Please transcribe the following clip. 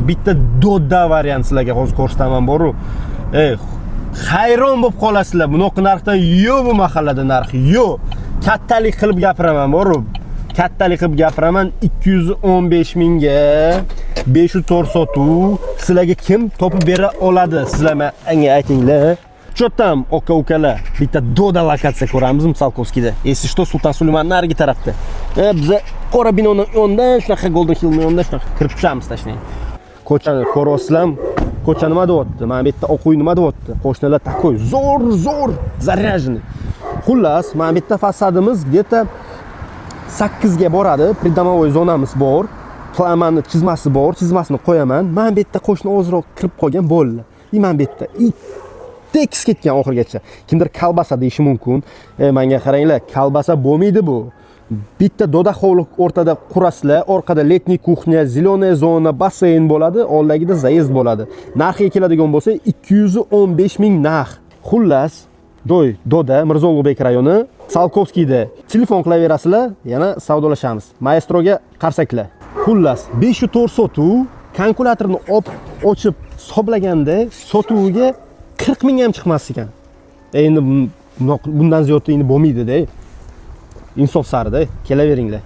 Bitta doda variant sizlarga hozir ko'rsataman boru. Ey, hayron bo'lib qolasizlar. Bunaqa narxdan yo'q, bu mahallada narx yo'q. Kattalik qilib gapiraman boru. Kattalik qilib gapiraman, 215 mingga 504 sotuv sizlarga kim topib bera oladi? Sizlar menga aytinglar. Что там, aka ukalar? Bitta doda lokatsiya ko'ramiz Tsiolkovskiyda. Если что, Sulton Sulayman narigi tarafda. Biza qora binoni yonidan shunaqa, Golden Hillni yonidan shunaqa kirib tushamiz, точнее. Ko'chani ko'ryapsizlarmi? Ko'cha nima deyapti? Mana bu yerda oq uy nima deyapti? Qo'shnilar такой zo'r, zo'r, заряженный. Xullas, mana bu yerda fasadimiz где-то 8 ga boradi. Придомовой zonamiz bor. Planni chizmasi bor, chizmasini qo'yaman. Mana bu yerda qo'shni ozroq kirib qolgan, bo'ldi. И mana bu yerda и tekis ketgan oxirigacha. Kimdir kolbasa deyishi mumkin. Menga qaranglar, kolbasa bo'lmaydi bu. Bitta doda hovli o'rtada qurasizlar, orqada летний кухня, зеленая zona, basseyn bo'ladi, oldagida заезд bo'ladi. Narxiga keladigan bo'lsa, 215 ming narx. Xullas, joy doda, Mirzo Ulug'bek rayoni, Tsiolkovskiyda. Telefon qilaverasizlar, yana savdolashamiz. Maestroga qarsaklar. Xullas, 504 sotuv kalkulyatorni olib ochib hisoblaganda sotuviga 40 ming ham chiqmas ekan. Endi bundan ziyod endi bo'lmaydi-da. Insof sarida kelaveringlar.